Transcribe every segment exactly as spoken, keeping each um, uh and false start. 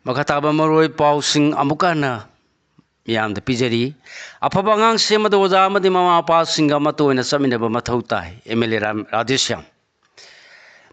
ꯃꯈꯥ ꯇꯥꯕ ꯃꯔꯨꯑꯣꯏ ꯄꯥꯎꯁꯤꯡ ꯑꯃꯨꯛꯀ ꯍꯟꯅ ꯃꯤꯌꯥꯝꯗ ꯄꯤꯖꯔꯤ꯫ ꯑꯐꯕ ꯑꯉꯥꯡ ꯁꯦꯝꯕꯗ ꯑꯣꯖꯥ ꯑꯃꯗꯤ ꯃꯃꯥ ꯃꯄꯥꯁꯤꯡꯒ ꯑꯃꯠꯇ ꯑꯣꯏꯅ ꯆꯠꯃꯤꯟꯅꯕ ꯃꯊꯧ ꯇꯥꯏ, M L A Ram Radheshyam.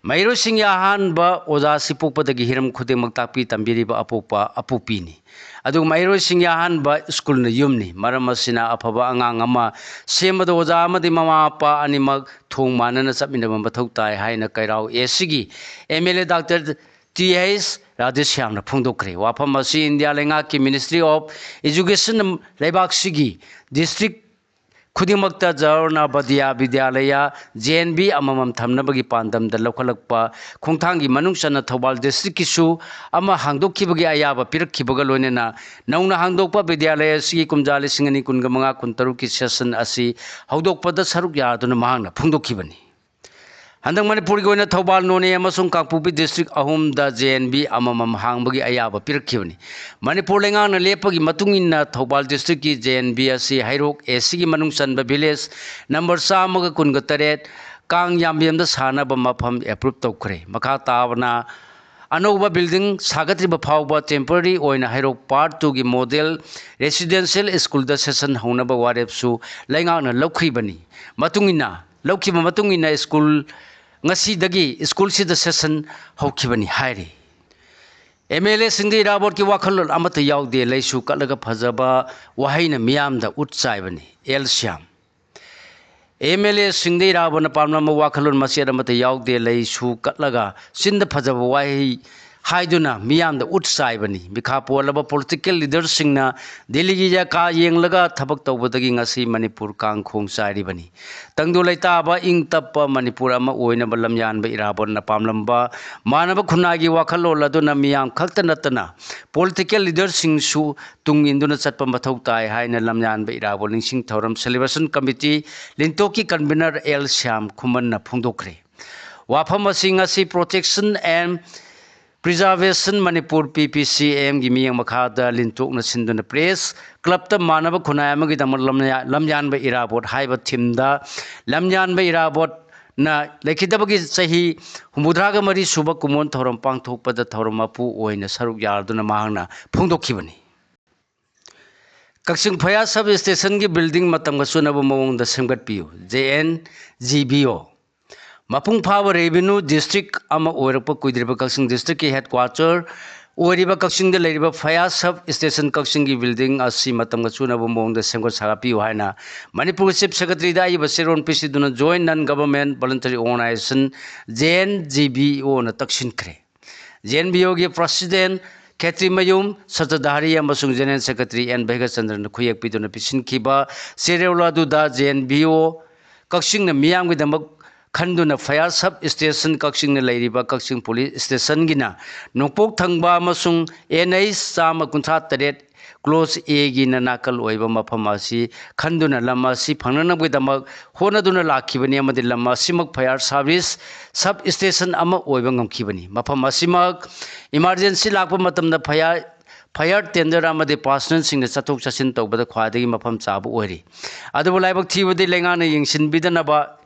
ꯃꯍꯩꯔꯣꯏꯁꯤꯡꯒꯤ ꯑꯍꯥꯟꯕ ꯑꯣꯖꯥ ꯑꯁꯤ ꯄꯣꯛꯄꯗꯒꯤ ꯍꯤꯔꯝ ꯈꯨꯗꯤꯡꯃꯛ ꯇꯥꯛꯄꯤ ꯇꯝꯕꯤꯔꯤꯕ ꯑꯄꯣꯛꯄ ꯑꯄꯣꯛꯄꯤꯅꯤ꯫ ꯑꯗꯨꯒ ꯃꯍꯩꯔꯣꯏꯁꯤꯡꯒꯤ ꯑꯍꯥꯟꯕ ꯁ꯭ꯀꯨꯜꯅ ꯌꯨꯝꯅꯤ꯫ ꯃꯔꯝ ꯑꯁꯤꯅ, ꯑꯐꯕ ꯑꯉꯥꯡ ꯑꯃ ꯁꯦꯝꯕꯗ ꯑꯣꯖꯥ ꯑꯃꯗꯤ ꯃꯃꯥ ꯃꯄꯥ ꯑꯅꯤꯃꯛ ꯊꯣꯡ ꯃꯥꯟꯅꯅ ꯆꯠꯃꯤꯟꯅꯕ ꯃꯊꯧ ꯇꯥꯏ ꯍꯥꯏꯅ ꯀꯩꯔꯥꯎ ꯑꯦ ꯁꯤꯒꯤ M L A doctor T H ꯔꯥꯙꯦꯁ꯭ꯌꯥꯝꯅ ꯐꯣꯡꯗꯣꯛꯈ꯭ꯔꯦ꯫ ꯋꯥꯐꯝ ꯑꯁꯤ ꯏꯟꯗꯤꯌꯥ ꯂꯩꯉꯥꯛꯀꯤ Ministry of Education ꯂꯩꯕꯥꯛꯁꯤꯒꯤ district ꯈꯨꯗꯤꯡꯃꯛꯇ ꯖꯔꯣꯅꯥꯕꯗꯤꯌꯥ ꯕꯤꯗ꯭ꯌꯥꯂꯌ, ꯖꯦ ꯑꯦꯟ ꯚꯤ ꯑꯃꯃꯝ ꯊꯝꯅꯕꯒꯤ ꯄꯥꯟꯗꯝꯗ ꯂꯧꯈꯠꯂꯛꯄ ꯈꯣꯡꯊꯥꯡꯒꯤ ꯃꯅꯨꯡ ꯆꯟꯅ ꯊꯧꯕꯥꯜ districtꯀꯤꯁꯨ ꯑꯃ ꯍꯥꯡꯗꯣꯛꯈꯤꯕꯒꯤ ꯑꯌꯥꯕ ꯄꯤꯔꯛꯈꯤꯕꯒ ꯂꯣꯏꯅꯅ ꯅꯧꯅ ꯍꯥꯡꯗꯣꯛꯄ ꯕꯤꯗ꯭ꯌꯥꯂꯌ ꯑꯁꯤꯒꯤ ꯀꯨꯝꯖꯥ ꯂꯤꯁꯤꯡ ꯑꯅꯤ ꯀꯨꯟꯒ ꯃꯉꯥ ꯀꯨꯟꯇꯔꯨꯛꯀꯤ session ꯑꯁꯤ ꯍꯧꯗꯣꯛꯄꯗ ꯁꯔꯨꯛ ꯌꯥꯗꯨꯅ ꯃꯍꯥꯛꯅ ꯐꯣꯡꯗꯣꯛꯈꯤꯕꯅꯤ꯫ ꯍꯟꯗꯛ ꯃꯅꯤꯄꯨꯔꯒꯤ ꯑꯣꯏꯅ ꯊꯧꯕꯥꯜ, ꯅꯣꯅꯦ ꯑꯃꯁꯨꯡ ꯀꯥꯡꯄꯣꯛꯄꯤ district ꯑꯍꯨꯝꯗ ꯖꯦ ꯑꯦꯟ ꯚꯤ ꯑꯃꯃꯝ ꯍꯥꯡꯕꯒꯤ ꯑꯌꯥꯕ ꯄꯤꯔꯛꯈꯤꯕꯅꯤ꯫ ꯃꯅꯤꯄꯨꯔ ꯂꯩꯉꯥꯛꯅ ꯂꯦꯞꯄꯒꯤ ꯃꯇꯨꯡ ꯏꯟꯅ ꯊꯧꯕꯥꯜ districtꯀꯤ ꯖꯦ ꯑꯦꯟ ꯚꯤ ꯑꯁꯤ ꯍꯩꯔꯣꯛ ꯑꯦ ꯁꯤꯒꯤ ꯃꯅꯨꯡ ꯆꯟꯕ village number ꯆꯥꯝꯃꯒ ꯀꯨꯟꯒ ꯇꯔꯦꯠ ꯀꯥꯡ ꯌꯥꯝꯕꯦꯝꯗ ꯁꯥꯅꯕ ꯃꯐꯝ approve ꯇꯧꯈ꯭ꯔꯦ꯫ ꯃꯈꯥ ꯇꯥꯕꯅ ꯑꯅꯧꯕ building ꯁꯥꯒꯠꯇ꯭ꯔꯤꯕ ꯐꯥꯎꯕ temporary ꯑꯣꯏꯅ ꯍꯩꯔꯣꯛ Part Twoꯒꯤ model residential schoolꯗ session ꯍꯧꯅꯕ ꯋꯥꯔꯦꯞꯁꯨ ꯂꯩꯉꯥꯛꯅ ꯂꯧꯈ꯭ꯔꯤꯕꯅꯤ꯫ ꯃꯇꯨꯡ ꯏꯟꯅ, ꯂꯧꯈꯤꯕ ꯃꯇꯨꯡ ꯏꯟꯅ school ꯉꯁꯤꯗꯒꯤ schoolꯁꯤꯗ session ꯍꯧꯈꯤꯕꯅꯤ ꯍꯥꯏꯔꯤ꯫ ꯑꯦꯝ ꯑꯦꯜ ꯑꯦꯁꯤꯡꯗ ꯏꯔꯥꯕꯣꯠꯀꯤ ꯋꯥꯈꯜꯂꯣꯟ ꯑꯃꯠꯇ ꯌꯥꯎꯗꯦ, ꯂꯩꯁꯨ ꯀꯠꯂꯒ ꯐꯖꯕ ꯋꯥꯍꯩꯅ ꯃꯤꯌꯥꯝꯗ ꯎꯠ ꯆꯥꯏꯕꯅꯤ, ꯑꯦꯜ ꯁ꯭ꯌꯥꯝ꯫ ꯑꯦꯝ ꯑꯦꯜ ꯑꯦꯁꯤꯡꯗ ꯏꯔꯥꯕꯣꯠꯅ ꯄꯥꯝꯂꯝꯕ ꯋꯥꯈꯜꯂꯣꯟ ꯃꯆꯦꯠ ꯑꯃꯠꯇ ꯌꯥꯎꯗꯦ, ꯂꯩꯁꯨ ꯀꯠꯂꯒ ꯆꯤꯟꯗ ꯐꯖꯕ ꯋꯥꯍꯩ ꯍꯥꯏꯗꯨꯅ ꯃꯤꯌꯥꯝꯗ ꯎꯠ ꯆꯥꯏꯕꯅꯤ꯫ ꯃꯤꯈꯥ ꯄꯣꯜꯂꯕ political leaderꯁꯤꯡꯅ ꯗꯤꯜꯂꯤꯒꯤ ꯌꯥꯀꯥ ꯌꯦꯡꯂꯒ ꯊꯕꯛ ꯇꯧꯕꯗꯒꯤ ꯉꯁꯤ ꯃꯅꯤꯄꯨꯔ ꯀꯥꯡꯈꯣꯡ ꯆꯥꯏꯔꯤꯕꯅꯤ꯫ ꯇꯪꯗꯨ ꯂꯩꯇꯥꯕ, ꯏꯪ ꯇꯞꯄ ꯃꯅꯤꯄꯨꯔ ꯑꯃ ꯑꯣꯏꯅꯕ ꯂꯝꯌꯥꯟꯕ ꯏꯔꯥꯕꯣꯠꯅ ꯄꯥꯝꯂꯝꯕ ꯃꯥꯟꯅꯕ ꯈꯨꯟꯅꯥꯏꯒꯤ ꯋꯥꯈꯜꯂꯣꯟ ꯑꯗꯨꯅ ꯃꯤꯌꯥꯝ ꯈꯛꯇ ꯅꯠꯇꯅ political leaderꯁꯤꯡꯁꯨ ꯇꯨꯡ ꯏꯟꯗꯨꯅ ꯆꯠꯄ ꯃꯊꯧ ꯇꯥꯏ ꯍꯥꯏꯅ ꯂꯝꯌꯥꯟꯕ ꯏꯔꯥꯕꯣꯠ ꯅꯤꯡꯁꯤꯡ ꯊꯧꯔꯝ celebration committee ꯂꯤꯟꯇꯣꯛꯀꯤ convener ꯑꯦꯜ ꯁ꯭ꯌꯥꯝ ꯈꯨꯃꯟꯅ ꯐꯣꯡꯗꯣꯛꯈ꯭ꯔꯦ꯫ ꯋꯥꯐꯝ ꯑꯁꯤ ꯉꯁꯤ Protection and Preservation Manipur, ꯄꯤ ꯄꯤ ꯁꯤ ꯑꯦꯝꯒꯤ ꯃꯤꯠꯌꯦꯡ ꯃꯈꯥꯗ ꯂꯤꯟꯇꯣꯛꯅ ꯁꯤꯟꯗꯨꯅ press clubꯇ ꯃꯥꯟꯅꯕ ꯈꯨꯟꯅꯥꯏ ꯑꯃꯒꯤꯗꯃꯛ ꯂꯝꯌꯥ-, ꯂꯝꯌꯥꯟꯕ ꯏꯔꯥꯕꯣꯠ ꯍꯥꯏꯕ themeꯗ ꯂꯝꯌꯥꯟꯕ ꯏꯔꯥꯕꯣꯠ ꯅ ꯂꯩꯈꯤꯗꯕꯒꯤ ꯆꯍꯤ ꯍꯨꯝꯐꯨꯇꯔꯥꯒ ꯃꯔꯤ ꯁꯨꯕ ꯀꯨꯝꯑꯣꯟ ꯊꯧꯔꯝ ꯄꯥꯡꯊꯣꯛꯄꯗ ꯊꯧꯔꯝ ꯃꯄꯨ ꯑꯣꯏꯅ ꯁꯔꯨꯛ ꯌꯥꯗꯨꯅ ꯃꯍꯥꯛꯅ ꯐꯣꯡꯗꯣꯛꯈꯤꯕꯅꯤ꯫ ꯀꯛꯆꯤꯡ ꯐꯌꯥꯔ ꯁꯕ ꯁ꯭ꯇꯦꯁꯟꯒꯤ ꯕꯤꯜꯗꯤꯡ ꯃꯇꯝꯒ ꯆꯨꯅꯕ ꯃꯑꯣꯡꯗ ꯁꯦꯝꯒꯠꯄꯤꯌꯨ, ꯖꯦ ꯑꯦꯟ ꯖꯤ ꯕꯤ ꯑꯣ꯫ ꯃꯄꯨꯡ ꯐꯥꯕ ꯔꯦꯚꯤꯅ꯭ꯌꯨ ꯗꯤꯁꯇ꯭ꯔꯤꯛ ꯑꯃ ꯑꯣꯏꯔꯛꯄ ꯀꯨꯏꯗ꯭ꯔꯤꯕ ꯀꯛꯆꯤꯡ ꯗꯤꯁꯇ꯭ꯔꯤꯛꯀꯤ ꯍꯦꯗꯀ꯭ꯋꯥꯇꯔ ꯑꯣꯏꯔꯤꯕ ꯀꯛꯆꯤꯡꯗ ꯂꯩꯔꯤꯕ ꯐꯌꯥꯔ ꯁꯕ ꯁ꯭ꯇꯦꯁꯟ ꯀꯛꯆꯤꯡꯒꯤ ꯕꯤꯜꯗꯤꯡ ꯑꯁꯤ ꯃꯇꯝꯒ ꯆꯨꯅꯕ ꯃꯑꯣꯡꯗ ꯁꯦꯝꯒꯠ ꯁꯥꯒꯠꯄꯤꯌꯨ ꯍꯥꯏꯅ ꯃꯅꯤꯄꯨꯔꯒꯤ ꯆꯤꯐ ꯁꯦꯀ꯭ꯔꯦꯇꯔꯤꯗ ꯑꯏꯕ ꯆꯦꯔꯣꯜ ꯄꯤꯁꯤꯟꯗꯨꯅ joint non government voluntary organisation, J N G B ꯑꯣꯅ ꯇꯛꯁꯤꯟꯈ꯭ꯔꯦ꯫ ꯖꯦ ꯑꯦꯟ ꯕꯤ ꯑꯣꯒꯤ ꯄ꯭ꯔꯁꯤꯗꯦꯟꯠ ꯈꯦꯇ꯭ꯔꯤꯃꯌꯨꯝ ꯁꯇ꯭ꯔꯙꯥꯔꯤ ꯑꯃꯁꯨꯡ ꯖꯦꯅꯔꯦꯜ ꯁꯦꯀ꯭ꯔꯦꯇꯔꯤ ꯑꯦꯟ ꯚꯩꯒꯆꯟꯗ꯭ꯔꯅ ꯈꯨꯌꯦꯛ ꯄꯤꯗꯨꯅ ꯄꯤꯁꯤꯟꯈꯤꯕ ꯆꯦꯔꯣꯜ ꯑꯗꯨꯗ ꯖꯦ ꯑꯦꯟ ꯕꯤ ꯑꯣ ꯀꯛꯆꯤꯡꯅ ꯃꯤꯌꯥꯝꯒꯤꯗꯃꯛ ꯈꯟꯗꯨꯅ ꯐꯌꯥꯔ ꯁꯕ ꯁ꯭ꯇꯦꯁꯟ ꯀꯛꯆꯤꯡꯅ ꯂꯩꯔꯤꯕ ꯀꯛꯆꯤꯡ ꯄꯨꯂꯤꯁ ꯁ꯭ꯇꯦꯁꯟꯒꯤꯅ ꯅꯣꯡꯄꯣꯛ ꯊꯪꯕ ꯑꯃꯁꯨꯡ ꯑꯦꯟ ꯑꯩꯆ ꯆꯥꯝꯃ ꯀꯨꯟꯊ꯭ꯔꯥ ꯇꯔꯦꯠ ꯀ꯭ꯂꯣꯖ ꯑꯦꯒꯤꯅ ꯅꯥꯀꯜ ꯑꯣꯏꯕ ꯃꯐꯝ ꯑꯁꯤ ꯈꯟꯗꯨꯅ ꯂꯝ ꯑꯁꯤ ꯐꯪꯅꯅꯕꯒꯤꯗꯃꯛ ꯍꯣꯠꯅꯗꯨꯅ ꯂꯥꯛꯈꯤꯕꯅꯤ ꯑꯃꯗꯤ ꯂꯝ ꯑꯁꯤꯃꯛ ꯐꯌꯥꯔ ꯁꯥꯔꯚꯤꯁ ꯁꯕ ꯁ꯭ꯇꯦꯁꯟ ꯑꯃ ꯑꯣꯏꯕ ꯉꯝꯈꯤꯕꯅꯤ꯫ ꯃꯐꯝ ꯑꯁꯤꯃꯛ ꯏꯃꯥꯔꯖꯦꯟꯁꯤ ꯂꯥꯛꯄ ꯃꯇꯝꯗ ꯐꯌꯥꯔ, ꯐꯌꯥꯔ ꯇꯦꯟꯗꯔ ꯑꯃꯗꯤ ꯄꯥꯔꯁꯅꯦꯜꯁꯤꯡꯅ ꯆꯠꯊꯣꯛ ꯆꯠꯁꯤꯟ ꯇꯧꯕꯗ ꯈ꯭ꯋꯥꯏꯗꯒꯤ ꯃꯐꯝ ꯆꯥꯕ ꯑꯣꯏꯔꯤ꯫ ꯑꯗꯨꯕꯨ ꯂꯥꯏꯕꯛ ꯊꯤꯕꯗꯤ ꯂꯩꯉꯥꯛꯅ ꯌꯦꯡꯁꯤꯟꯕꯤꯗꯅꯕ,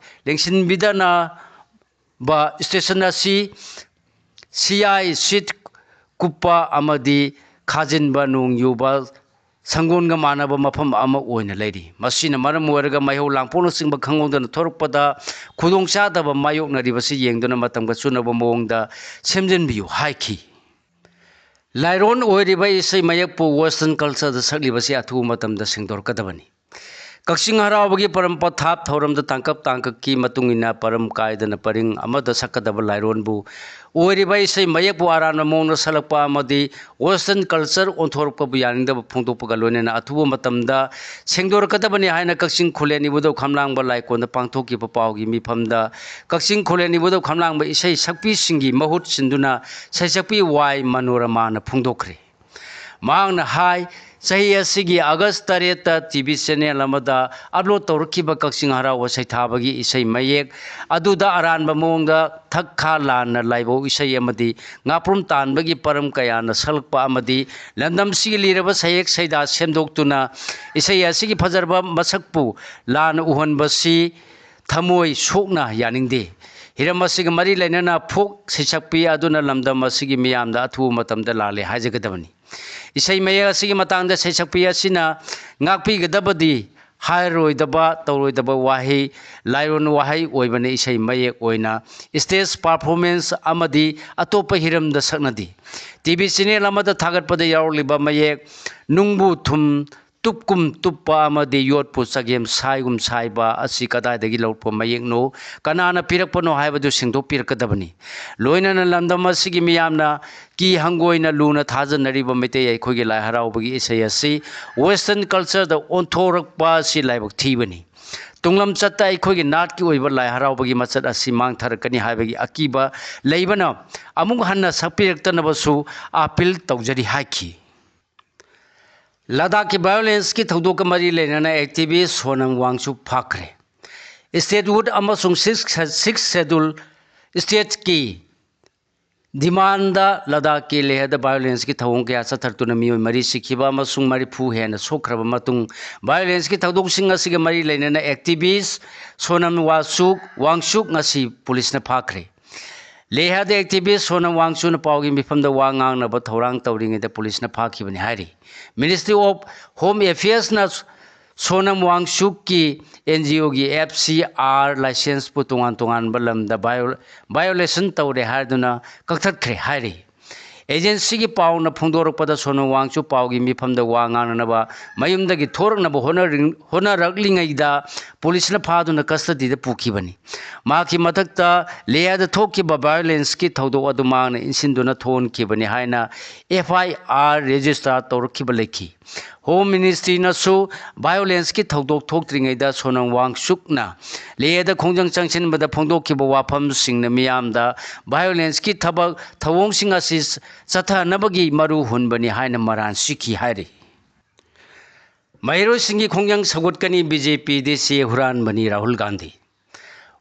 ꯌꯦꯡꯁꯤꯟꯕꯤꯗꯅꯕ ꯁ꯭ꯇꯦꯁꯟ ꯑꯁꯤ ꯁꯤꯌꯥꯏ ꯁꯤꯠ ꯀꯨꯞꯄ ꯑꯃꯗꯤ ꯈꯥꯖꯤꯟꯕ ꯅꯣꯡ ꯌꯨꯕ ꯁꯪꯒꯣꯟꯒ ꯃꯥꯟꯅꯕ ꯃꯐꯝ ꯑꯃ ꯑꯣꯏꯅ ꯂꯩꯔꯤ꯫ ꯃꯁꯤꯅ ꯃꯔꯝ ꯑꯣꯏꯔꯒ ꯃꯩꯍꯧ ꯂꯥꯡꯄꯣꯛꯅꯆꯤꯡꯕ ꯈꯪꯍꯧꯗꯅ ꯊꯣꯔꯛꯄꯗ ꯈꯨꯗꯣꯡꯆꯥꯗꯕ ꯃꯥꯌꯣꯛꯅꯔꯤꯕꯁꯤ ꯌꯦꯡꯗꯨꯅ ꯃꯇꯝꯒ ꯆꯨꯅꯕ ꯃꯑꯣꯡꯗ ꯁꯦꯝꯖꯤꯟꯕꯤꯌꯨ ꯍꯥꯏꯈꯤ꯫ ꯂꯥꯏꯔꯣꯟ ꯑꯣꯏꯔꯤꯕ ꯏꯁꯩ ꯃꯌꯦꯛꯄꯨ ꯋꯦꯁꯇꯔꯟ ꯀꯜꯆꯔꯗ ꯁꯛꯂꯤꯕꯁꯤ ꯑꯊꯨꯕ ꯃꯇꯝꯗ ꯁꯦꯡꯗꯣꯔꯛꯀꯗꯕꯅꯤ꯫ ꯀꯛꯆꯤꯡ ꯍꯔꯥꯎꯕꯒꯤ ꯄꯔꯝ ꯄꯊꯥꯞ ꯊꯧꯔꯝꯗ ꯇꯥꯡꯀꯛ ꯇꯥꯡꯀꯛꯀꯤ ꯃꯇꯨꯡ ꯏꯟꯅ ꯄꯔꯝ ꯀꯥꯏꯗꯅ ꯄꯔꯤꯡ ꯑꯃꯗ ꯁꯛꯀꯗꯕ ꯂꯥꯏꯔꯣꯟꯕꯨ ꯑꯣꯏꯔꯤꯕ ꯏꯁꯩ ꯃꯌꯦꯛꯄꯨ ꯑꯔꯥꯟꯕ ꯃꯑꯣꯡꯗ ꯁꯛꯂꯛꯄ ꯑꯃꯗꯤ ꯋꯦꯁꯇꯔꯟ ꯀꯜꯆꯔ ꯑꯣꯟꯊꯣꯔꯛꯄꯕꯨ ꯌꯥꯅꯤꯡꯗꯕ ꯐꯣꯡꯗꯣꯛꯄꯒ ꯂꯣꯏꯅꯅ ꯑꯊꯨꯕ ꯃꯇꯝꯗ ꯁꯦꯡꯗꯣꯔꯛꯀꯗꯕꯅꯤ ꯍꯥꯏꯅ ꯀꯛꯆꯤꯡ ꯈꯨꯂꯦꯟ ꯏꯕꯨꯙꯧ ꯈꯝꯂꯥꯡꯕ ꯂꯥꯏꯀꯣꯟꯗ ꯄꯥꯡꯊꯣꯛꯈꯤꯕ ꯄꯥꯎꯒꯤ ꯃꯤꯐꯝꯗ ꯀꯛꯆꯤꯡ ꯈꯨꯂꯦꯟ ꯏꯕꯨꯙꯧ ꯈꯝꯂꯥꯡꯕ ꯏꯁꯩ ꯁꯛꯄꯤꯁꯤꯡꯒꯤ ꯃꯍꯨꯠ ꯁꯤꯟꯗꯨꯅ ꯁꯩꯁꯛꯄꯤ ꯋꯥꯏ ꯃꯅꯣꯔꯃꯥꯅ ꯐꯣꯡꯗꯣꯛꯈ꯭ꯔꯦ꯫ ꯃꯍꯥꯛꯅ ꯍꯥꯏ, ꯆꯍꯤ ꯑꯁꯤꯒꯤ ꯑꯥꯒꯁ ꯇꯔꯦꯠꯇ ꯇꯤ ꯚꯤ ꯆꯦꯅꯦꯜ ꯑꯃꯗ ꯑꯞꯂꯣꯗ ꯇꯧꯔꯛꯈꯤꯕ ꯀꯛꯆꯤꯡ ꯍꯔꯥꯎꯕ ꯁꯩꯊꯥꯕꯒꯤ ꯏꯁꯩ ꯃꯌꯦꯛ ꯑꯗꯨꯗ ꯑꯔꯥꯟꯕ ꯃꯑꯣꯡꯗ ꯊꯛ ꯈꯥ ꯂꯥꯟꯅ ꯂꯥꯏꯕꯧ ꯏꯁꯩ ꯑꯃꯗꯤ ꯉꯥꯄ꯭ꯔꯨꯝ ꯇꯥꯟꯕꯒꯤ ꯄꯔꯝ ꯀꯌꯥꯅ ꯁꯛꯂꯛꯄ ꯑꯃꯗꯤ ꯂꯝꯗꯝꯁꯤꯒꯤ ꯂꯤꯔꯕ ꯁꯩꯌꯦꯛ ꯁꯩꯗꯥ ꯁꯦꯝꯗꯣꯛꯇꯨꯅ ꯏꯁꯩ ꯑꯁꯤꯒꯤ ꯐꯖꯔꯕ ꯃꯁꯛꯄꯨ ꯂꯥꯟꯅ ꯎꯍꯟꯕꯁꯤ ꯊꯃꯣꯏ ꯁꯣꯛꯅ ꯌꯥꯅꯤꯡꯗꯦ꯫ ꯍꯤꯔꯝ ꯑꯁꯤꯒ ꯃꯔꯤ ꯂꯩꯅꯅ ꯐꯣꯛ ꯁꯩꯁꯛꯄꯤ ꯑꯗꯨꯅ ꯂꯝꯗꯝ ꯑꯁꯤꯒꯤ ꯃꯤꯌꯥꯝꯗ ꯑꯊꯨꯕ ꯃꯇꯝꯗ ꯂꯥꯜꯂꯦ ꯍꯥꯏꯖꯒꯗꯕꯅꯤ꯫ ꯏꯁꯩ ꯃꯌꯦꯛ ꯑꯁꯤꯒꯤ ꯃꯇꯥꯡꯗ ꯁꯩꯁꯛꯄꯤ ꯑꯁꯤꯅ ꯉꯥꯛꯄꯤꯒꯗꯕꯗꯤ ꯍꯥꯏꯔꯣꯏꯗꯕ, ꯇꯧꯔꯣꯏꯗꯕ ꯋꯥꯍꯩ, ꯂꯥꯏꯔꯣꯟ ꯋꯥꯍꯩ ꯑꯣꯏꯕꯅ ꯏꯁꯩ ꯃꯌꯦꯛ ꯑꯣꯏꯅ stage performance ꯑꯃꯗꯤ ꯑꯇꯣꯞꯄ ꯍꯤꯔꯝꯗ ꯁꯛꯅꯗꯦ꯫ ꯇꯤ ꯚꯤ channel ꯑꯃꯗ ꯊꯥꯒꯠꯄꯗ ꯌꯥꯎꯔꯛꯂꯤꯕ ꯃꯌꯦꯛ "ꯅꯨꯡꯕꯨ ꯊꯨꯝ ꯇꯨꯞꯀꯨꯝ ꯇꯨꯞꯄ ꯑꯃꯗꯤ ꯌꯣꯠꯄꯨ ꯆꯒꯦꯝ ꯁꯥꯏꯒꯨꯝ ꯁꯥꯏꯕ" ꯑꯁꯤ ꯀꯗꯥꯏꯗꯒꯤ ꯂꯧꯔꯛꯄ ꯃꯌꯦꯛꯅꯣ, ꯀꯅꯥꯅ ꯄꯤꯔꯛꯄꯅꯣ ꯍꯥꯏꯕꯗꯨ ꯁꯦꯡꯗꯣꯛꯄꯤꯔꯛꯀꯗꯕꯅꯤ꯫ ꯂꯣꯏꯅꯅ ꯂꯝꯗꯝ ꯑꯁꯤꯒꯤ ꯃꯤꯌꯥꯝꯅ ꯀꯤ ꯍꯪꯒꯣꯏꯅ ꯂꯨꯅ ꯊꯥꯖꯅꯔꯤꯕ ꯃꯩꯇꯩ ꯑꯩꯈꯣꯏꯒꯤ ꯂꯥꯏ ꯍꯔꯥꯎꯕꯒꯤ ꯏꯁꯩ ꯑꯁꯤ western cultureꯗ ꯑꯣꯟꯊꯣꯔꯛꯄ ꯑꯁꯤ ꯂꯥꯏꯕꯛ ꯊꯤꯕꯅꯤ꯫ ꯇꯨꯡꯂꯝꯆꯠꯇ ꯑꯩꯈꯣꯏꯒꯤ ꯅꯥꯠꯀꯤ ꯑꯣꯏꯕ ꯂꯥꯏ ꯍꯔꯥꯎꯕꯒꯤ ꯃꯆꯠ ꯑꯁꯤ ꯃꯥꯡꯊꯔꯛꯀꯅꯤ ꯍꯥꯏꯕꯒꯤ ꯑꯀꯤꯕ ꯂꯩꯕꯅ ꯑꯃꯨꯛ ꯍꯟꯅ ꯁꯛꯄꯤꯔꯛꯇꯅꯕꯁꯨ appeal ꯇꯧꯖꯔꯤ ꯍꯥꯏꯈꯤ꯫ ꯂꯗꯥꯈꯀꯤ violenceꯀꯤ ꯊꯧꯗꯣꯛꯀ ꯃꯔꯤ ꯂꯩꯅꯅ activist ꯁꯣꯅꯝ ꯋꯥꯡꯆꯨꯛ ꯐꯥꯈ꯭ꯔꯦ꯫ Statehood ꯑꯃꯁꯨꯡ sixth, sixth schedule stateꯀꯤ demandꯗ ꯂꯗꯥꯈꯀꯤ ꯂꯦꯍꯗ violenceꯀꯤ ꯊꯧꯑꯣꯡ ꯀꯌꯥ ꯆꯠꯊꯔꯛꯇꯨꯅ ꯃꯤꯑꯣꯏ ꯃꯔꯤ ꯁꯤꯈꯤꯕ ꯑꯃꯁꯨꯡ ꯃꯔꯤꯐꯨ ꯍꯦꯟꯅ ꯁꯣꯛꯈ꯭ꯔꯕ ꯃꯇꯨꯡ, violenceꯀꯤ ꯊꯧꯗꯣꯛꯁꯤꯡ ꯑꯁꯤꯒ ꯃꯔꯤ ꯂꯩꯅꯅ activist ꯁꯣꯅꯝ ꯋꯥꯆꯨꯛ, ꯋꯥꯡꯆꯨꯛ ꯉꯁꯤ ꯄꯨꯂꯤꯁꯅ ꯐꯥꯈ꯭ꯔꯦ꯫ ꯂꯦꯍꯗ activist ꯁꯣꯅꯝ ꯋꯥꯡꯆꯨꯛꯅ ꯄꯥꯎꯒꯤ ꯃꯤꯐꯝꯗ ꯋꯥ ꯉꯥꯡꯅꯕ ꯊꯧꯔꯥꯡ ꯇꯧꯔꯤꯉꯩꯗ ꯄꯨꯂꯤꯁꯅ ꯐꯥꯈꯤꯕꯅꯤ ꯍꯥꯏꯔꯤ꯫ Ministry of Home Affairsꯅ Sonam ꯋꯥꯡꯆꯨꯛꯀꯤ NGOꯒꯤ FCR licenseꯄꯨ ꯇꯣꯉꯥꯟ ꯇꯣꯉꯥꯟꯕ ꯂꯝꯗ vio-, violation ꯇꯧꯔꯦ ꯍꯥꯏꯗꯨꯅ ꯀꯛꯊꯠꯈ꯭ꯔꯦ ꯍꯥꯏꯔꯤ꯫ Agencyꯒꯤ ꯄꯥꯎꯅ ꯐꯣꯡꯗꯣꯔꯛꯄꯗ ꯁꯣꯅꯝ ꯋꯥꯡꯆꯨꯛ ꯄꯥꯎꯒꯤ ꯃꯤꯐꯝꯗ ꯋꯥ ꯉꯥꯡꯅꯅꯕ ꯃꯌꯨꯝꯗꯒꯤ ꯊꯣꯔꯛꯅꯕ ꯍꯣꯠꯅꯔꯤ-, ꯍꯣꯠꯅꯔꯛꯂꯤꯉꯩꯗ ꯄꯨꯂꯤꯁꯅ ꯐꯥꯗꯨꯅ custodyꯗ ꯄꯨꯈꯤꯕꯅꯤ꯫ ꯃꯍꯥꯛꯀꯤ ꯃꯊꯛꯇ ꯂꯦꯍꯗ ꯊꯣꯛꯈꯤꯕ violenceꯀꯤ ꯊꯧꯗꯣꯛ ꯑꯗꯨ ꯃꯍꯥꯛꯅ ꯏꯟꯁꯤꯟꯗꯨꯅ ꯊꯣꯛꯍꯟꯈꯤꯕꯅꯤ ꯍꯥꯏꯅ FIR register ꯇꯧꯔꯛꯈꯤꯕ ꯂꯩꯈꯤ꯫ Home Ministryꯅꯁꯨ violenceꯀꯤ ꯊꯧꯗꯣꯛ ꯊꯣꯛꯇ꯭ꯔꯤꯉꯩꯗ ꯁꯣꯅꯝ ꯋꯥꯡꯆꯨꯛꯅ ꯂꯦꯍꯗ ꯈꯣꯡꯖꯪ ꯆꯪꯁꯤꯟꯕꯗ ꯐꯣꯡꯗꯣꯛꯈꯤꯕ ꯋꯥꯐꯝꯁꯤꯡꯅ ꯃꯤꯌꯥꯝꯗ violenceꯀꯤ ꯊꯕꯛ ꯊꯧꯑꯣꯡꯁꯤꯡ ꯑꯁꯤ ꯆꯠꯊꯅꯕꯒꯤ ꯃꯔꯨ ꯍꯨꯟꯕꯅꯤ ꯍꯥꯏꯅ ꯃꯔꯥꯜ ꯁꯤꯈꯤ ꯍꯥꯏꯔꯤ꯫ ꯃꯍꯩꯔꯣꯏꯁꯤꯡꯒꯤ ꯈꯣꯡꯖꯪ ꯁꯧꯒꯠꯀꯅꯤ, BJP ꯗꯤ ꯆꯦ ꯍꯨꯔꯥꯟꯕꯅꯤ ꯔꯥꯍꯨꯜ ꯒꯥꯟꯙꯤ꯫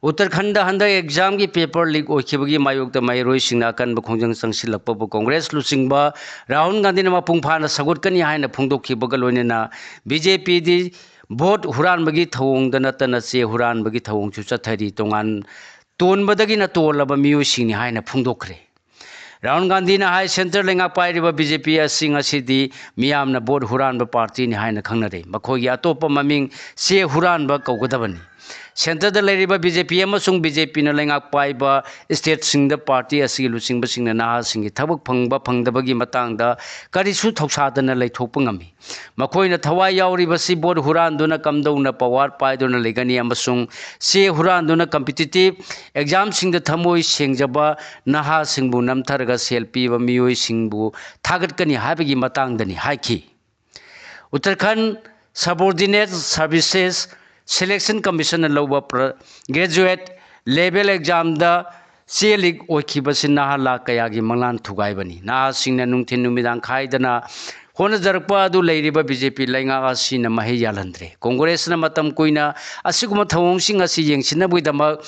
ꯎꯠꯇꯔꯈꯟꯗ ꯍꯟꯗꯛ examꯒꯤ paper leak ꯑꯣꯏꯈꯤꯕꯒꯤ ꯃꯥꯌꯣꯛꯇ ꯃꯍꯩꯔꯣꯏꯁꯤꯡꯅ ꯑꯀꯟꯕ ꯈꯣꯡꯖꯪ ꯆꯪꯁꯤꯜꯂꯛꯄꯕꯨ ꯀꯣꯡꯒ꯭ꯔꯦꯁ ꯂꯨꯆꯤꯡꯕ ꯔꯥꯍꯨꯜ ꯒꯥꯟꯙꯤꯅ ꯃꯄꯨꯡ ꯐꯥꯅ ꯁꯧꯒꯠꯀꯅꯤ ꯍꯥꯏꯅ ꯐꯣꯡꯗꯣꯛꯈꯤꯕꯒ ꯂꯣꯏꯅꯅ BJP ꯗꯤ ꯚꯣꯠ ꯍꯨꯔꯥꯟꯕꯒꯤ ꯊꯧꯑꯣꯡꯗ ꯅꯠꯇꯅ ꯆꯦ ꯍꯨꯔꯥꯟꯕꯒꯤ ꯊꯧꯑꯣꯡꯁꯨ ꯆꯠꯊꯔꯤ꯫ ꯇꯣꯉꯥꯟ ꯇꯣꯟꯕꯗꯒꯤꯅ ꯇꯣꯜꯂꯕ ꯃꯤꯑꯣꯏꯁꯤꯡꯅꯤ ꯍꯥꯏꯅ ꯐꯣꯡꯗꯣꯛꯈ꯭ꯔꯦ꯫ ꯔꯥꯍꯨꯜ ꯒꯥꯟꯙꯤꯅ ꯍꯥꯏ, ꯁꯦꯟꯇꯔ ꯂꯩꯉꯥꯛ ꯄꯥꯏꯔꯤꯕ ꯕꯤ ꯖꯦ ꯄꯤ ꯑꯁꯤ ꯉꯁꯤꯗꯤ ꯃꯤꯌꯥꯝꯅ ꯚꯣꯠ ꯍꯨꯔꯥꯟꯕ ꯄꯥꯔꯇꯤꯅꯤ ꯍꯥꯏꯅ ꯈꯪꯅꯔꯦ꯫ ꯃꯈꯣꯏꯒꯤ ꯑꯇꯣꯞꯄ ꯃꯃꯤꯡ ꯆꯦ ꯍꯨꯔꯥꯟꯕ ꯀꯧꯒꯗꯕꯅꯤ꯫ ꯁꯦꯟꯇꯔꯗ ꯂꯩꯔꯤꯕ ꯕꯤ ꯖꯦ ꯄꯤ ꯑꯃꯁꯨꯡ ꯕꯤ ꯖꯦ ꯄꯤꯅ ꯂꯩꯉꯥꯛ ꯄꯥꯏꯕ ꯁ꯭ꯇꯦꯠꯁꯤꯡꯗ ꯄꯥꯔꯇꯤ ꯑꯁꯤꯒꯤ ꯂꯨꯆꯤꯡꯕꯁꯤꯡꯅ ꯅꯍꯥꯁꯤꯡꯒꯤ ꯊꯕꯛ ꯐꯪꯕ ꯐꯪꯗꯕꯒꯤ ꯃꯇꯥꯡꯗ ꯀꯔꯤꯁꯨ ꯊꯧꯁꯥꯗꯅ ꯂꯩꯊꯣꯛꯄ ꯉꯝꯃꯤ꯫ ꯃꯈꯣꯏꯅ ꯊꯋꯥꯏ ꯌꯥꯎꯔꯤꯕꯁꯤ ꯚꯣꯠ ꯍꯨꯔꯥꯟꯗꯨꯅ ꯀꯝꯗꯧꯅ ꯄꯋꯥꯔ ꯄꯥꯏꯗꯨꯅ ꯂꯩꯒꯅꯤ ꯑꯃꯁꯨꯡ ꯆꯦ ꯍꯨꯔꯥꯟꯗꯨꯅ ꯀꯝꯄꯤꯇꯤꯇꯤꯚ ꯑꯦꯛꯖꯥꯝꯁꯤꯡꯗ ꯊꯃꯣꯏ ꯁꯦꯡꯖꯕ ꯅꯍꯥꯁꯤꯡꯕꯨ ꯅꯝꯊꯔꯒ ꯁꯦꯜ ꯄꯤꯕ ꯃꯤꯑꯣꯏꯁꯤꯡꯕꯨ ꯊꯥꯒꯠꯀꯅꯤ ꯍꯥꯏꯕꯒꯤ ꯃꯇꯥꯡꯗꯅꯤ ꯍꯥꯏꯈꯤ꯫ ꯎꯠꯇꯔꯈꯟꯗ ꯁꯕꯑꯣꯔꯗꯤꯅꯦꯠ ꯁꯔꯚꯤꯁꯦꯁ ꯁꯦꯂꯦꯛꯁꯟ ꯀꯃꯤꯁꯟꯅ ꯂꯧꯕ ꯄ꯭ꯔ-, ꯒ꯭ꯔꯦꯖꯨꯑꯦꯠ ꯂꯦꯚꯦꯜ ꯑꯦꯛꯖꯥꯝꯗ ꯆꯦ ꯂꯤꯛ ꯑꯣꯏꯈꯤꯕꯁꯤ ꯅꯍꯥ ꯂꯥꯈ ꯀꯌꯥꯒꯤ ꯃꯪꯂꯥꯟ ꯊꯨꯒꯥꯏꯕꯅꯤ꯫ ꯅꯍꯥꯁꯤꯡꯅ ꯅꯨꯡꯊꯤꯟ ꯅꯨꯃꯤꯗꯥꯡ ꯈꯥꯏꯗꯅ ꯍꯣꯠꯅꯖꯔꯛꯄ ꯑꯗꯨ ꯂꯩꯔꯤꯕ ꯕꯤ ꯖꯦ ꯄꯤ ꯂꯩꯉꯥꯛ ꯑꯁꯤꯅ ꯃꯍꯩ ꯌꯥꯜꯍꯟꯗ꯭ꯔꯦ꯫ ꯀꯣꯡꯒ꯭ꯔꯦꯁꯅ ꯃꯇꯝ ꯀꯨꯏꯅ ꯑꯁꯤꯒꯨꯝꯕ ꯊꯧꯑꯣꯡꯁꯤꯡ ꯑꯁꯤ ꯌꯦꯡꯁꯤꯟꯅꯕꯒꯤꯗꯃꯛ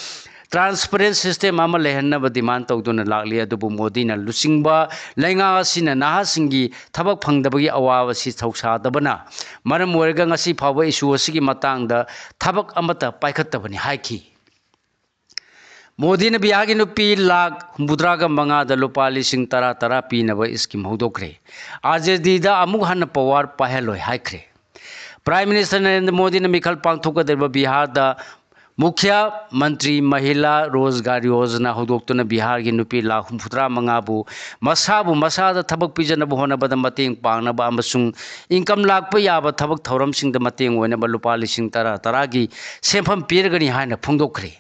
transparent system ꯑꯃ ꯂꯩꯍꯟꯅꯕ demand ꯇꯧꯗꯨꯅ ꯂꯥꯛꯂꯤ, ꯑꯗꯨꯕꯨ ꯃꯣꯗꯤꯅ ꯂꯨꯆꯤꯡꯕ ꯂꯩꯉꯥꯛ ꯑꯁꯤꯅ ꯅꯍꯥꯁꯤꯡꯒꯤ ꯊꯕꯛ ꯐꯪꯗꯕꯒꯤ ꯑꯋꯥꯕ ꯑꯁꯤ ꯊꯧꯁꯥꯗꯕꯅ ꯃꯔꯝ ꯑꯣꯏꯔꯒ ꯉꯁꯤ ꯐꯥꯎꯕ issue ꯑꯁꯤꯒꯤ ꯃꯇꯥꯡꯗ ꯊꯕꯛ ꯑꯃꯠꯇ ꯄꯥꯏꯈꯠꯇꯕꯅꯤ ꯍꯥꯏꯈꯤ꯫ ꯃꯣꯗꯤꯅ ꯕꯤꯍꯥꯔꯒꯤ ꯅꯨꯄꯤ ꯂꯥꯈ ꯍꯨꯝꯐꯨꯇꯔꯥꯒ ꯃꯉꯥꯗ ꯂꯨꯄꯥ ꯂꯤꯁꯤꯡ ꯇꯔꯥ ꯇꯔꯥ ꯄꯤꯅꯕ scheme ꯍꯧꯗꯣꯛꯈ꯭ꯔꯦ꯫ ꯑꯥꯔ ꯖꯦ ꯗꯤꯗ ꯑꯃꯨꯛ ꯍꯟꯅ power ꯄꯥꯏꯍꯜꯂꯣꯏ ꯍꯥꯏꯈ꯭ꯔꯦ꯫ Prime Minister ꯅꯔꯦꯟꯗ꯭ꯔ ꯃꯣꯗꯤꯅ ꯃꯤꯈꯜ ꯄꯥꯡꯊꯣꯛꯀꯗꯧꯔꯤꯕ ꯕꯤꯍꯥꯔꯗ ꯃꯨꯈ꯭ꯌ ꯃꯟꯇ꯭ꯔꯤ ꯃꯍꯤꯂꯥ ꯔꯣꯖꯒꯥꯔ ꯌꯣꯖꯅꯥ ꯍꯧꯗꯣꯛꯇꯨꯅ ꯕꯤꯍꯥꯔꯒꯤ ꯅꯨꯄꯤ ꯂꯥꯈ ꯍꯨꯝꯐꯨꯇꯔꯥ ꯃꯉꯥꯕꯨ ꯃꯁꯥꯕꯨ ꯃꯁꯥꯗ ꯊꯕꯛ ꯄꯤꯖꯅꯕ ꯍꯣꯠꯅꯕꯗ ꯃꯇꯦꯡ ꯄꯥꯡꯅꯕ ꯑꯃꯁꯨꯡ income ꯂꯥꯛꯄ ꯌꯥꯕ ꯊꯕꯛ ꯊꯧꯔꯝꯁꯤꯡꯗ ꯃꯇꯦꯡ ꯑꯣꯏꯅꯕ ꯂꯨꯄꯥ ꯂꯤꯁꯤꯡ ꯇꯔꯥ ꯇꯔꯥꯒꯤ ꯁꯦꯟꯐꯝ ꯄꯤꯔꯒꯅꯤ ꯍꯥꯏꯅ ꯐꯣꯡꯗꯣꯛꯈ꯭ꯔꯦ꯫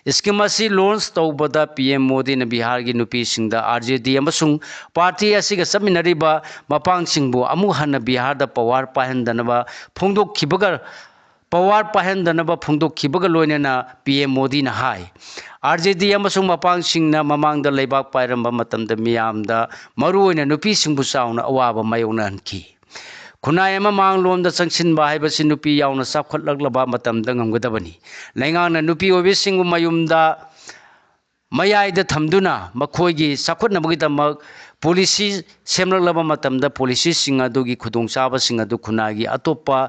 Scheme ꯑꯁꯤ launch ꯇꯧꯕꯗ ꯄꯤ ꯑꯦꯝ ꯃꯣꯗꯤꯅ ꯕꯤꯍꯥꯔꯒꯤ ꯅꯨꯄꯤꯁꯤꯡꯗ ꯑꯥꯔ ꯖꯦ ꯗꯤ ꯑꯃꯁꯨꯡ ꯄꯥꯔꯇꯤ ꯑꯁꯤꯒ ꯆꯠꯃꯤꯟꯅꯔꯤꯕ ꯃꯄꯥꯡꯁꯤꯡꯕꯨ ꯑꯃꯨꯛ ꯍꯟꯅ ꯕꯤꯍꯥꯔꯗ power ꯄꯥꯏꯍꯟꯗꯅꯕ ꯐꯣꯡꯗꯣꯛꯈꯤꯕꯒ, power ꯄꯥꯏꯍꯟꯗꯅꯕ ꯐꯣꯡꯗꯣꯛꯈꯤꯕꯒ ꯂꯣꯏꯅꯅ ꯄꯤ ꯑꯦꯝ ꯃꯣꯗꯤꯅ ꯍꯥꯏ, ꯑꯥꯔ ꯖꯦ ꯗꯤ ꯑꯃꯁꯨꯡ ꯃꯄꯥꯡꯁꯤꯡꯅ ꯃꯃꯥꯡꯗ ꯂꯩꯕꯥꯛ ꯄꯥꯏꯔꯝꯕ ꯃꯇꯝꯗ ꯃꯤꯌꯥꯝꯗ, ꯃꯔꯨꯑꯣꯏꯅ ꯅꯨꯄꯤꯁꯤꯡꯕꯨ ꯆꯥꯎꯅ ꯑꯋꯥꯕ ꯃꯥꯌꯣꯛꯅꯍꯟꯈꯤ꯫ ꯈꯨꯟꯅꯥꯏ ꯑꯃ ꯃꯥꯡꯂꯣꯝꯗ ꯆꯪꯁꯤꯟꯕ ꯍꯥꯏꯕꯁꯤ ꯅꯨꯄꯤ ꯌꯥꯎꯅ ꯆꯥꯎꯈꯠꯂꯛꯂꯕ ꯃꯇꯝꯗ ꯉꯝꯒꯗꯕꯅꯤ꯫ ꯂꯩꯉꯥꯛꯅ ꯅꯨꯄꯤ ꯑꯣꯏꯕꯤꯁꯤꯡꯕꯨ ꯃꯌꯨꯝꯗ ꯃꯌꯥꯏꯗ ꯊꯝꯗꯨꯅ ꯃꯈꯣꯏꯒꯤ ꯆꯥꯎꯈꯠꯅꯕꯒꯤꯗꯃꯛ ꯄꯣꯂꯤꯁꯤ ꯁꯦꯝꯂꯛꯂꯕ ꯃꯇꯝꯗ ꯄꯣꯂꯤꯁꯤꯁꯤꯡ ꯑꯗꯨꯒꯤ ꯈꯨꯗꯣꯡꯆꯥꯕꯁꯤꯡ ꯑꯗꯨ ꯈꯨꯟꯅꯥꯏꯒꯤ ꯑꯇꯣꯞꯄ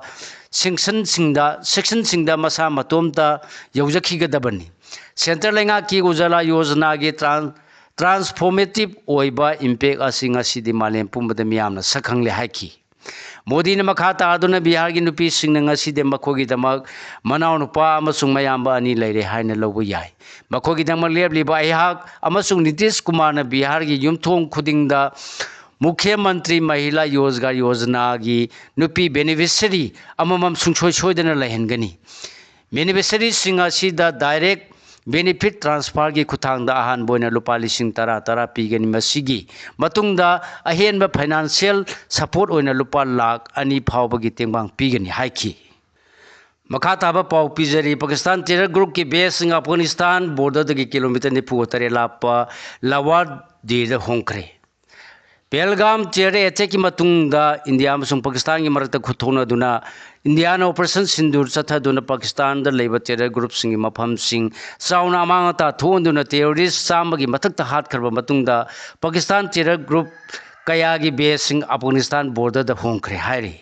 ꯁꯦꯛꯁꯟꯁꯤꯡꯗ ꯁꯦꯛꯁꯟꯁꯤꯡꯗ ꯃꯁꯥ ꯃꯇꯣꯝꯇ ꯌꯧꯖꯈꯤꯒꯗꯕꯅꯤ꯫ ꯁꯦꯟꯇꯔ ꯂꯩꯉꯥꯛꯀꯤ ꯎꯖꯥꯂꯥ ꯌꯣꯖꯅꯥꯒꯤ ꯇ꯭ꯔꯥꯟ ꯇ꯭ꯔꯥꯟꯁꯐꯣꯔꯃꯦꯇꯤꯞ ꯑꯣꯏꯕ ꯏꯝꯄꯦꯛ ꯑꯁꯤ ꯉꯁꯤꯗꯤ ꯃꯥꯂꯦꯝ ꯄꯨꯝꯕꯗ ꯃꯤꯌꯥꯝꯅ ꯁꯛꯈꯪꯂꯦ ꯍꯥꯏꯈꯤ꯫ ꯃꯣꯗꯤꯅ ꯃꯈꯥ ꯇꯥꯗꯨꯅ ꯕꯤꯍꯥꯔꯒꯤ ꯅꯨꯄꯤꯁꯤꯡꯅ ꯉꯁꯤꯗꯤ ꯃꯈꯣꯏꯒꯤꯗꯃꯛ ꯃꯅꯥꯎꯅꯨꯄꯥ ꯑꯃꯁꯨꯡ ꯃꯌꯥꯝꯕ ꯑꯅꯤ ꯂꯩꯔꯦ ꯍꯥꯏꯅ ꯂꯧꯕ ꯌꯥꯏ꯫ ꯃꯈꯣꯏꯒꯤꯗꯃꯛ ꯂꯦꯞꯂꯤꯕ ꯑꯩꯍꯥꯛ ꯑꯃꯁꯨꯡ ꯅꯤꯇꯤꯁ ꯀꯨꯃꯥꯔꯅ ꯕꯤꯍꯥꯔꯒꯤ ꯌꯨꯝꯊꯣꯡ ꯈꯨꯗꯤꯡꯗ ꯃꯨꯈ꯭ꯌ ꯃꯟꯇ꯭ꯔꯤ ꯃꯍꯤꯂꯥ ꯔꯣꯖꯒꯥꯔ ꯌꯣꯖꯅꯥꯒꯤ ꯅꯨꯄꯤ ꯕꯦꯅꯤꯐꯤꯁꯔꯤ ꯑꯃꯃꯝ ꯁꯨꯡꯁꯣꯏ ꯁꯣꯏꯗꯅ ꯂꯩꯍꯟꯒꯅꯤ꯫ ꯕꯦꯅꯤꯐꯤꯁꯔꯤꯁꯤꯡ ꯑꯁꯤꯗ ꯗꯥꯏꯔꯦꯛ ꯕꯦꯅꯤꯐꯤꯠ ꯇ꯭ꯔꯥꯟꯁꯐꯔꯒꯤ ꯈꯨꯠꯊꯥꯡꯗ ꯑꯍꯥꯟꯕ ꯑꯣꯏꯅ ꯂꯨꯄꯥ ꯂꯤꯁꯤꯡ ꯇꯔꯥ ꯇꯔꯥ ꯄꯤꯒꯅꯤ꯫ ꯃꯁꯤꯒꯤ ꯃꯇꯨꯡꯗ ꯑꯍꯦꯟꯕ ꯐꯥꯏꯅꯥꯟꯁꯤꯌꯦꯜ ꯁꯄꯣꯔꯠ ꯑꯣꯏꯅ ꯂꯨꯄꯥ ꯂꯥꯈ ꯑꯅꯤ ꯐꯥꯎꯕꯒꯤ ꯇꯦꯡꯕꯥꯡ ꯄꯤꯒꯅꯤ ꯍꯥꯏꯈꯤ꯫ ꯃꯈꯥ ꯇꯥꯕ ꯄꯥꯎ ꯄꯤꯖꯔꯤ꯫ ꯄꯥꯀꯤꯁꯇꯥꯟ ꯇꯦꯔꯔ ꯒ꯭ꯔꯨꯞꯀꯤ ꯕꯦꯁꯁꯤꯡ ꯑꯐꯒꯥꯅꯤꯁꯇꯥꯟ ꯕꯣꯔꯗꯔꯗꯒꯤ ꯀꯤꯂꯣꯃꯤꯇꯔ ꯅꯤꯐꯨ ꯇꯔꯦꯠ ꯂꯥꯞꯄ ꯂꯋꯥꯔꯗꯤꯗ ꯍꯣꯡꯈ꯭ꯔꯦ꯫ ꯄꯦꯍꯜꯒꯥꯝ ꯇꯦꯔꯔ ꯑꯦꯇꯦꯛꯀꯤ ꯃꯇꯨꯡꯗ ꯏꯟꯗꯤꯌꯥ ꯑꯃꯁꯨꯡ ꯄꯥꯀꯤꯁꯇꯥꯟꯒꯤ ꯃꯔꯛꯇ ꯈꯨꯠꯊꯣꯛꯅꯗꯨꯅ ꯏꯟꯗꯤꯌꯥꯅ ꯑꯣꯄꯔꯦꯁꯟ ꯁꯤꯟꯗꯨꯔ ꯆꯠꯊꯗꯨꯅ ꯄꯥꯀꯤꯁꯇꯥꯟꯗ ꯂꯩꯕ ꯇꯦꯔꯔ ꯒ꯭ꯔꯨꯞꯁꯤꯡꯒꯤ ꯃꯐꯝꯁꯤꯡ ꯆꯥꯎꯅ ꯑꯃꯥꯡ ꯑꯇꯥ ꯊꯣꯛꯍꯟꯗꯨꯅ ꯇꯦꯔꯣꯔꯤꯁ ꯆꯥꯝꯃꯒꯤ ꯃꯊꯛꯇ ꯍꯥꯠꯈ꯭ꯔꯕ ꯃꯇꯨꯡꯗ ꯄꯥꯀꯤꯁꯇꯥꯟ ꯇꯦꯔꯔ ꯒ꯭ꯔꯨꯞ ꯀꯌꯥꯒꯤ ꯕꯦꯁꯁꯤꯡ ꯑꯐꯒꯥꯅꯤꯁꯇꯥꯟ ꯕꯣꯔꯗꯔꯗ ꯍꯣꯡꯈ꯭ꯔꯦ ꯍꯥꯏꯔꯤ꯫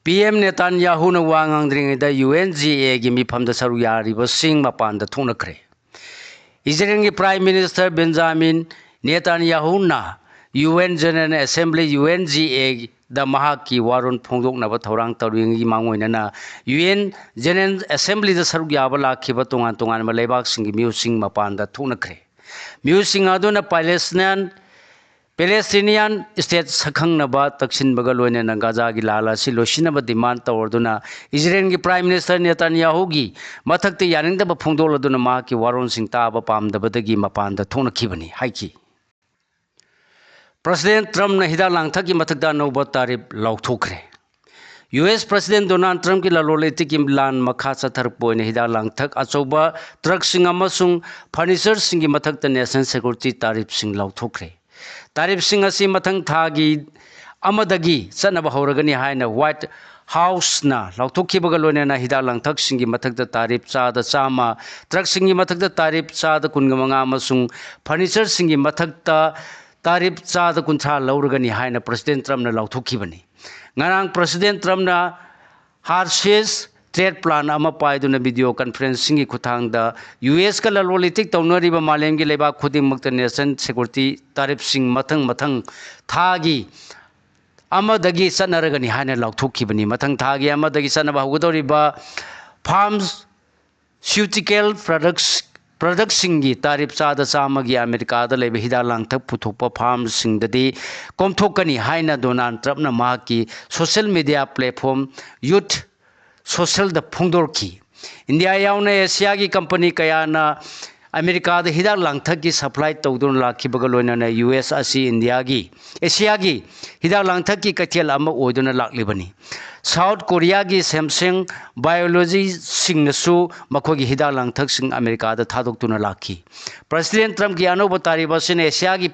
ꯄꯤ ꯑꯦꯝ ꯅꯦꯇꯥꯟꯌꯥꯍꯨꯅ ꯋꯥ ꯉꯥꯡꯗ꯭ꯔꯤꯉꯩꯗ ꯌꯨ ꯑꯦꯟ ꯖꯤ ꯑꯦꯒꯤ ꯃꯤꯐꯝꯗ ꯁꯔꯨꯛ ꯌꯥꯔꯤꯕꯁꯤꯡ ꯃꯄꯥꯟꯗ ꯊꯣꯛꯅꯈ꯭ꯔꯦ꯫ ꯏꯖꯔꯦꯜꯒꯤ ꯄ꯭ꯔꯥꯏꯝ ꯃꯤꯅꯤꯁꯇꯔ ꯕꯦꯟꯖꯥꯃꯤꯟ ꯅꯦꯇꯥꯟꯌꯥꯍꯨꯅ U N general assembly, U N G ꯑꯦꯗ ꯃꯍꯥꯛꯀꯤ ꯋꯥꯔꯣꯜ ꯐꯣꯡꯗꯣꯛꯅꯕ ꯊꯧꯔꯥꯡ ꯇꯧꯔꯤꯉꯩꯒꯤ ꯃꯥꯡꯑꯣꯏꯅꯅ ꯌꯨ ꯑꯦꯟ ꯖꯦꯅꯔꯦꯜ ꯑꯦꯁꯦꯝꯕ꯭ꯂꯤꯗ ꯁꯔꯨꯛ ꯌꯥꯕ ꯂꯥꯛꯈꯤꯕ ꯇꯣꯉꯥꯟ ꯇꯣꯉꯥꯟꯕ ꯂꯩꯕꯥꯛꯁꯤꯡꯒꯤ ꯃꯤꯑꯣꯏꯁꯤꯡ ꯃꯄꯥꯟꯗ ꯊꯣꯛꯅꯈ꯭ꯔꯦ꯫ ꯃꯤꯑꯣꯏꯁꯤꯡ ꯑꯗꯨꯅ ꯄꯦꯂꯦꯁꯇꯤꯅꯤꯌꯥꯟ ꯄꯦꯂꯦꯁꯇꯤꯅꯤꯌꯥꯟ ꯁ꯭ꯇꯦꯠ ꯁꯛꯈꯪꯅꯕ ꯇꯛꯁꯤꯟꯕꯒ ꯂꯣꯏꯅꯅ ꯒꯥꯖꯥꯒꯤ ꯂꯥꯜ ꯑꯁꯤ ꯂꯣꯏꯁꯤꯟꯅꯕ ꯗꯤꯃꯥꯟ ꯇꯧꯔꯗꯨꯅ ꯏꯖꯔꯦꯜꯒꯤ ꯄ꯭ꯔꯥꯏꯝ ꯃꯤꯅꯤꯁꯇꯔ ꯅꯦꯇꯥꯟꯌꯥꯍꯨꯒꯤ ꯃꯊꯛꯇ ꯌꯥꯅꯤꯡꯗꯕ ꯐꯣꯡꯗꯣꯛꯂꯗꯨꯅ ꯃꯍꯥꯛꯀꯤ ꯋꯥꯔꯣꯜꯁꯤꯡ ꯇꯥꯕ ꯄꯥꯝꯗꯕꯗꯒꯤ ꯃꯄꯥꯟꯗ ꯊꯣꯛꯅꯈꯤꯕꯅꯤ ꯍꯥꯏꯈꯤ꯫ ꯄ꯭ꯔꯁꯤꯗꯦꯟ ꯇ꯭ꯔꯝꯞꯅ ꯍꯤꯗꯥꯛ ꯂꯥꯡꯊꯛꯀꯤ ꯃꯊꯛꯇ ꯑꯅꯧꯕ ꯇꯥꯔꯤꯞ ꯂꯥꯎꯊꯣꯛꯈ꯭ꯔꯦ꯫ ꯌꯨ ꯑꯦꯁ ꯄ꯭ꯔꯁꯤꯗꯦꯟ ꯗꯣꯅꯥꯜꯗ ꯇ꯭ꯔꯝꯞꯀꯤ ꯂꯂꯣꯟ ꯏꯇꯤꯛꯀꯤ ꯂꯥꯟ ꯃꯈꯥ ꯆꯠꯊꯔꯛꯄ ꯑꯣꯏꯅ ꯍꯤꯗꯥꯛ ꯂꯥꯡꯊꯛ ꯑꯆꯧꯕ ꯇ꯭ꯔꯛꯁꯤꯡ ꯑꯃꯁꯨꯡ ꯐꯔꯅꯤꯆꯔꯁꯤꯡꯒꯤ ꯃꯊꯛꯇ ꯅꯦꯁꯅꯦꯜ ꯁꯦꯀ꯭ꯌꯨꯔꯤꯇꯤ ꯇꯥꯔꯤꯞꯁꯤꯡ ꯂꯥꯎꯊꯣꯛꯈ꯭ꯔꯦ꯫ ꯇꯥꯔꯤꯞꯁꯤꯡ ꯑꯁꯤ ꯃꯊꯪ ꯊꯥꯒꯤ ꯑꯃꯗꯒꯤ ꯆꯠꯅꯕ ꯍꯧꯔꯒꯅꯤ ꯍꯥꯏꯅ ꯋꯥꯏꯠ ꯍꯥꯎꯁꯅ ꯂꯥꯎꯊꯣꯛꯈꯤꯕꯒ ꯂꯣꯏꯅꯅ ꯍꯤꯗꯥꯛ ꯂꯥꯡꯊꯛꯁꯤꯡꯒꯤ ꯃꯊꯛꯇ ꯇꯥꯔꯤꯞ ꯆꯥꯗ ꯆꯥꯝꯃ, ꯇ꯭ꯔꯛꯁꯤꯡꯒꯤ ꯃꯊꯛꯇ ꯇꯥꯔꯤꯞ ꯆꯥꯗ ꯀꯨꯟꯒ ꯃꯉꯥ ꯑꯃꯁꯨꯡ ꯐꯔꯅꯤꯆꯔꯁꯤꯡꯒꯤ ꯃꯊꯛꯇ ꯇꯥꯔꯤꯐ ꯆꯥꯗ ꯀꯨꯟꯊ꯭ꯔꯥ ꯂꯧꯔꯒꯅꯤ ꯍꯥꯏꯅ President Trumpꯅ ꯂꯥꯎꯊꯣꯛꯈꯤꯕꯅꯤ꯫ ꯉꯔꯥꯡ President Trumpꯅ Hersheys trade plan ꯑꯃ ꯄꯥꯏꯗꯨꯅ video conferencingꯒꯤ ꯈꯨꯠꯊꯥꯡꯗ U Sꯀ ꯂꯂꯣꯟ ꯏꯇꯤꯛ ꯇꯧꯅꯔꯤꯕ ꯃꯥꯂꯦꯝꯒꯤ ꯂꯩꯕꯥꯛ ꯈꯨꯗꯤꯡꯃꯛꯇ national security ꯇꯥꯔꯤꯐꯁꯤꯡ ꯃꯊꯪ ꯃꯊꯪ ꯊꯥꯒꯤ ꯑꯃꯗꯒꯤ ꯆꯠꯅꯔꯒꯅꯤ ꯍꯥꯏꯅ ꯂꯥꯎꯊꯣꯛꯈꯤꯕꯅꯤ꯫ ꯃꯊꯪ ꯊꯥꯒꯤ ꯑꯃꯗꯒꯤ ꯆꯠꯅꯕ ꯍꯧꯒꯗꯧꯔꯤꯕ pharmaceutical products productꯁꯤꯡꯒꯤ ꯇꯥꯔꯤꯐ ꯆꯥꯗ ꯆꯥꯝꯃꯒꯤ ꯑꯃꯦꯔꯤꯀꯥꯗ ꯂꯩꯕ ꯍꯤꯗꯥꯛ ꯂꯥꯡꯊꯛ ꯄꯨꯊꯣꯛꯄ firmꯁꯤꯡꯗꯗꯤ ꯀꯣꯝꯊꯣꯛꯀꯅꯤ ꯍꯥꯏꯅ Donald Trumpꯅ ꯃꯍꯥꯛꯀꯤ social media platform Truth Socialꯗ ꯐꯣꯡꯗꯣꯔꯛꯈꯤ꯫ ꯏꯟꯗꯤꯌꯥ ꯌꯥꯎꯅ ꯑꯦꯁꯤꯌꯥꯒꯤ company ꯀꯌꯥꯅ ꯑꯃꯦꯔꯤꯀꯥꯗ ꯍꯤꯗꯥꯛ ꯂꯥꯡꯊꯛꯀꯤ supply ꯇꯧꯗꯨꯅ ꯂꯥꯛꯈꯤꯕꯒ ꯂꯣꯏꯅꯅ U S ꯑꯁꯤ ꯏꯟꯗꯤꯌꯥꯒꯤ, ꯑꯦꯁꯤꯌꯥꯒꯤ ꯍꯤꯗꯥꯛ ꯂꯥꯡꯊꯛꯀꯤ ꯀꯩꯊꯦꯜ ꯑꯃ ꯑꯣꯏꯗꯨꯅ ꯂꯥꯛꯂꯤꯕꯅꯤ꯫ South Koreaꯒꯤ Samsung Biologicsꯁꯤꯡꯅꯁꯨ ꯃꯈꯣꯏꯒꯤ ꯍꯤꯗꯥꯛ ꯂꯥꯡꯊꯛꯁꯤꯡ ꯑꯃꯦꯔꯤꯀꯥꯗ ꯊꯥꯗꯣꯛꯇꯨꯅ ꯂꯥꯛꯈꯤ꯫ President Trumpꯀꯤ ꯑꯅꯧꯕ ꯇꯥꯔꯤꯐ ꯑꯁꯤꯅ ꯑꯦꯁꯤꯌꯥꯒꯤ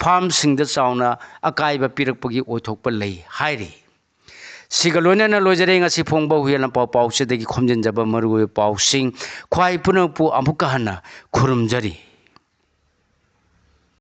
firmꯁꯤꯡꯗ ꯆꯥꯎꯅ ꯑꯀꯥꯏꯕ ꯄꯤꯔꯛꯄꯒꯤ ꯑꯣꯏꯊꯣꯛꯄ ꯂꯩ ꯍꯥꯏꯔꯤ꯫ ꯁꯤꯒ ꯂꯣꯏꯅꯅ ꯂꯣꯏꯖꯔꯦ ꯉꯁꯤ ꯐꯣꯡꯕ ꯍꯨꯏꯌꯦꯟ ꯂꯥꯟꯄꯥꯎ ꯄꯥꯎꯆꯦꯗꯒꯤ ꯈꯣꯝꯖꯤꯟꯖꯕ ꯃꯔꯨꯑꯣꯏꯕ ꯄꯥꯎꯁꯤꯡ꯫ ꯈ꯭ꯋꯥꯏ ꯄꯨꯝꯅꯃꯛꯄꯨ ꯑꯃꯨꯛꯀ ꯍꯟꯅ ꯈꯨꯔꯨꯝꯖꯔꯤ꯫